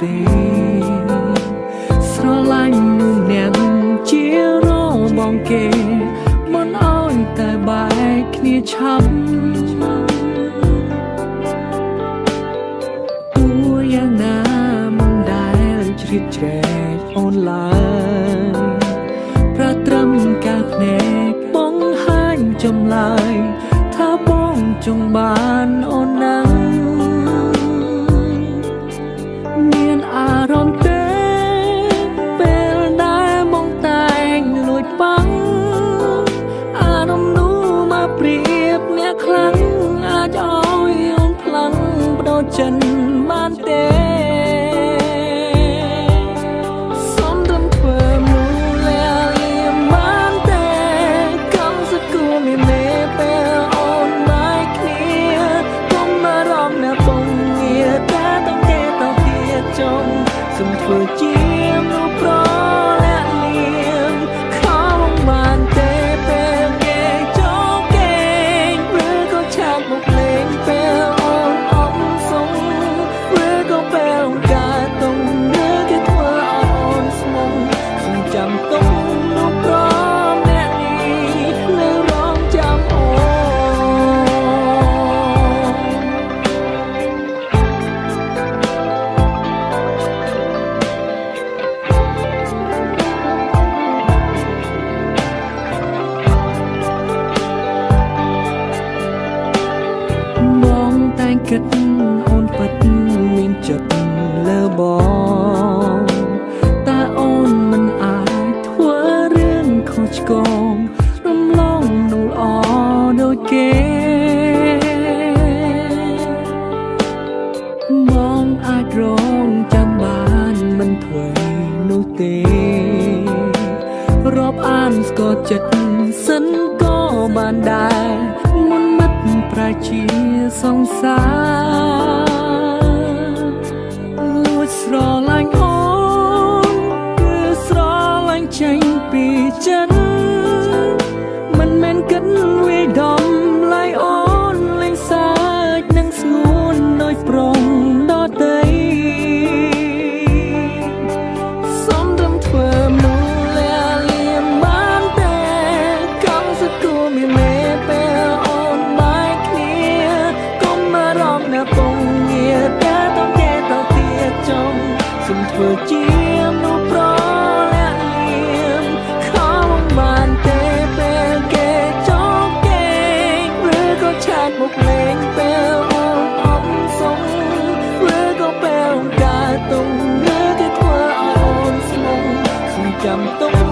ទេស្រឡាញ់នោះអ្នកជារបងគេមិនអោយតែបែកគ្នាឆាប់ទោះយ៉ាងណាមិនដែលជ្រៀតជ្រែកអូនឡើយប្រាត្រឹមការភ្នែកបង្ហាញចម្លើយថាបងចង់បានអូនណាំងមានអារម្មណ៍ទេពេលដែលមកតែងលួចបាំងអារម្មណ៍នោះមកប្រៀបអ្នកខ្លាំងអាចឲ្យអូនផ្លាំងបដូរចិនបានទេសុំត្រឹមធ្វើមូលាលៀមបានទេកំសគូមានមេពេលអូនបែកគ្នាកុំអារម្មណ៍អ្នកពងងារតែต้องគេតទៀតចង់សុំធ្វើជាមនុស្សប្រលាក់លៀមខំបានទេពេលគេចូលគេឬក៏ឆាតមកលេងពេលអូនអំសុងឬក៏ពេលកាតុងឬគេធ្វើឲ្យអូនស្មងសុំចាំទុំនោះប្រអ្នកនេះនៅរងចាំអូនបងតែងគិតអូនពិតមានចិត្តលើបងតែអូនមិនអាចធ្វើរឿងខុសឆ្គងរំលងនោះល្អដូចគេបងអាចរងចាំបានមិនធ្វើនោះទេរាប់អានស្គាល់ចិត្តសិនក៏បានដែរមុនមិត្តប្រជាសង្សារលួចស្រឡាញ់អូនគឺស្រឡាញ់ចេញពីចិត្តមិនមែនគិតវាដំឡៃអូនលេងសើចនឹងស្ងួនដូចប្រុងដតីសុំត្រឹមធ្វើមនុស្សលាលៀមបានទេកំសគូមានមេពេលអូនបែកគ្នាកុំអារម្មណ៍អ្នកពងងារតែต้องគេតទៀតចង់សុំធ្វើជាមនុស្សប្រលាក់លៀមខំបានទេពេលគេចូលគេឬក៏ឆាតមកលេងពេលអូនអំសុងឬក៏ពេលកាតុងឬគេធ្វើឲ្យអូនស្មងសុំចាំទុំ